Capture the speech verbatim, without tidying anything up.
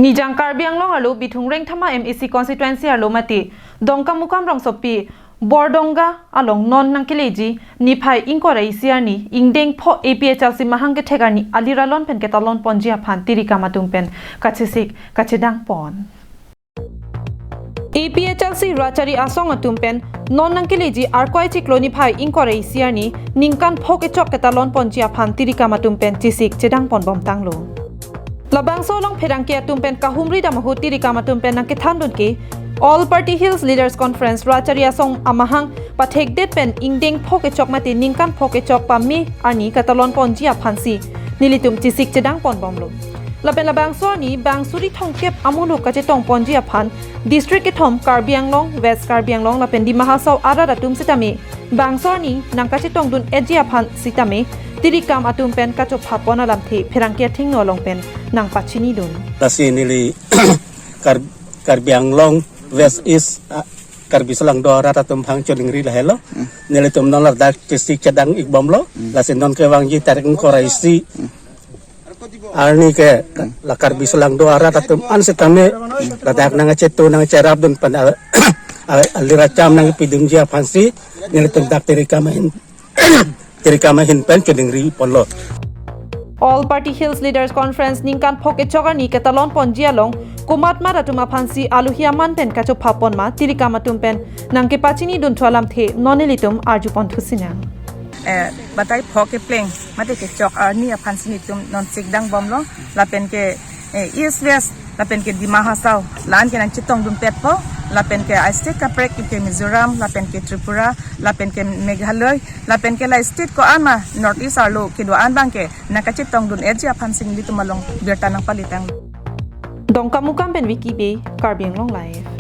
Nijang Karbi Anglong arlo Bithung Rengthama M A C constituency arlo mate Dongkamukam rongsopi Bordonga along non nangkeleji niphai ingkoi ra isi arni ingdeng pho A P H L C mahang kethek arni aliralon pen ketalon ponji aphan tirikam atum pen kachesik kachedang pon. A P H L C Rachari Asong atum pen non nangkeleji Arkoi chiklo niphai ingkoi ra isi arni ningkan pho kechok ketalon ponji aphan tirikam atum pen chesik chedang pon bomtanglo. Labangso along pherangke atum pen kahumri dam ahut tirikam atum pen nangkethandun ke All Party Hills Leaders Conference Rachari Asong amahang pathekdet pen ingdeng pho kechok mate ningkan pho kechok pame arni ketalon ponji aphansi nelitum chesik chedang pon bomlo. Lapen labangso arni bang suri thomkep amuluk kachetong ponji aphan district kethom Karbi Anglong, West Karbi Anglong lapen Dima Hasao arat atum sitame bangso arni nangkachetongdun-etji aphan sitame tirikam atum pen kachopha pon alamthe pherangke athengno along pen nangpachinidun. Lasi neli Kar-, Karbi Anglong West East, ah, Karbi Solangdo arat atum aphan choningri lahelo. Hmm. Nelitum non ladak chesik chedang-ik bomlo. Hmm. Lasi non kevangji tarik ingkoi ra isi. Hmm. Arni ke la Karbi Solangdo arat atum an sitame ladak nangchetu nangcherapdun pen al-, al-, aliracham nangpidunji aphansi nelitum dak tirikam ahin, tirikam ahin pen choningri ponlo. All Party Hills Leaders Conference ningkan pho kechok arni ketalon ponji along komatmat atum aphansi alohi aman pen kachopha pon ma tirikam atum pen nangkepachinidun thu alamthe non nelitum arju pon thusinang. Eh, batai pho kepleng mate kechok arni aphansi nelitum non sikdang bomlo, lapen ke, eh, East West, lapen ke Dima Hasao, la-an ke nangchetongdunpetpo, lapen ke a-state kaprek ke Mizoram, lapen ke Tripura, lapen ke Meghalaya, lapen ke la state ko-an ma North East arlo kedo-an abang ke nangkachetongdun-etji aphansi nelitum along birta nangpalitang. Dongkamukam pen Vicky Bey, Karbi Anglong Live.